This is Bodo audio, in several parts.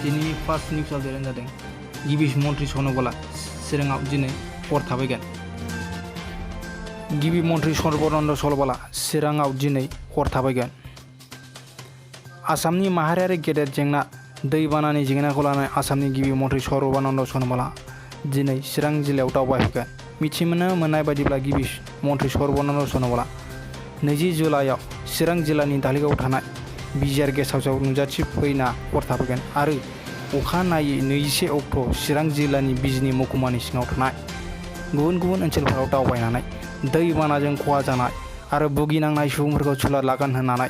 दिनै फार्स्ट निउस आपडेटआनो जादों गिबि मन्त्रि सर्बबाला चिराङाव दिनै हर थाबायगोन। गिबि मन्त्रि सर्बानन्द सलबाला चिराङाव दिनै हर थाबायगोन। आसामनि माहारियारि गेदेर जेंना दैबानानि जेंनाखौ लानानै आसामनि गिबि मन्त्रि सर्बानन्द सलबाला दिनै चिरां जिल्लायाव दावबायहैगोन। मिथिनो मोननाय बायदिब्ला गिबि मन्त्रि सर्बानन्द सलबाला 20 जुलाइआव चिरां जिल्लानि धालिगाव थानाय बिजिआर गेस्ट हाउसआव नुजाथिफैना हर थाफैगोन आरो अखानायै 21 अक्ट' चिरां जिल्लानि बिजनी महकुमानि सिङाव थानाय गुबुन गुबुन ओनसोलफोराव दावबायनानै दैबानाजों खहा जानाय आरो भुगिनांनाय सुबुंफोरखौ सुलाद लागान होनानै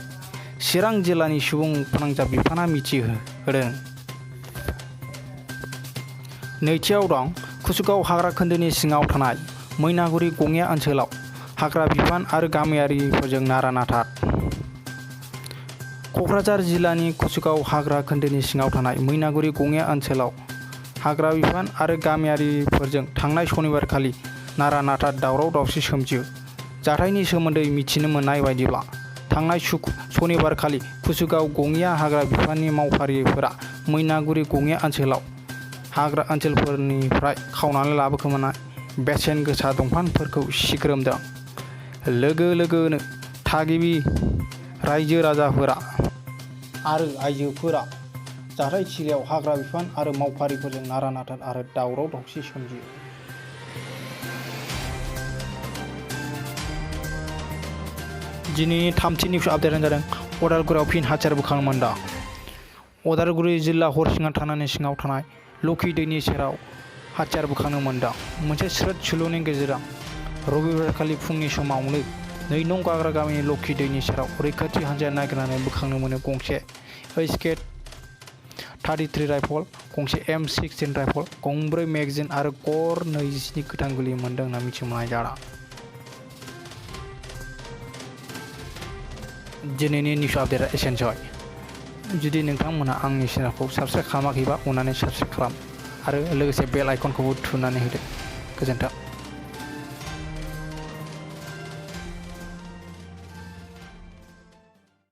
चिरां जिल्लानि सुबुं फोनांजाब बिफाना मिथिहोदों। नैथियाव दं कुसुगाव हाग्रा खोन्दोनि सिङाव थानाय मैनागुरि गङिया ओनसोलाव हाग्रा बिफान आरो गामियारिफोरजों नारा-नाथा। क'क्राझार जिल्लानि कुसुगाव हाग्रा खोन्दोनि सिङाव थानाय मैनागुरि गङिया ओनसोलाव हाग्रा बिफान आरो गामियारिफोरजों थांनाय सनिबारखालि नारा-नाथा दावराव-दावसि सोमजियो। जाथायनि सोमोन्दै मिथिनो मोननाय बायदिब्ला थांनाय सनिबारखालि कुसुगाव गङिया हाग्रा बिफाननि मावफारियाफोरा मैनागुरि गङिया ओनसोलाव हाग्रा ओनसोलफोरनिफ्राय खावनानै लाबोखोमानाय बेसेन गोसा दंफांफोरखौ सिग्रोमदों। लोगो लोगोनो थागिबि रायजो राजाफोरा आरो आइजोफोरा जाथाय थिलियाव हाग्रा बिफान आरो मावफारिफोरजों नारा-नाथा आरो दावराव-दावसि सोमजियो। दिनैनि थामथि निउस आपडेटआनो जादों अदालगुरियाव फिन हाथियार बोखांनो मोनदों। अदालगुरि जिल्ला हरसिङा थानायनि सिङाव थानाय लखि दैनि सेराव हाथियार बोखांनो मोनदों। मोनसे स्रोद सुलुनि गेजेरजों रबिबारखालि फुंनि समावनो 2 नं गाग्रा गामिनि लखि दैनि सेराव रैखाथि हान्जाया नागिरनानै बोखांनो मोनो गंसे HK-33 राइफल, गंसे M16 राइफल, गंब्रै मेगजिन आरो गर 27 गोथां गुलि मोनदों होनना मिथिनो मोननाय जादों। दिनैनि निउस आपडेटआ एसेनोसै। जुदि नोंथांमोनहा आंनि चेनेलखौ साबस्क्राइब खालामाखैबा अन्नानै साबस्क्राइब खालाम आरो लोगोसे बेल आइकनखौबो थुनानै होदो। गोजोन्थों।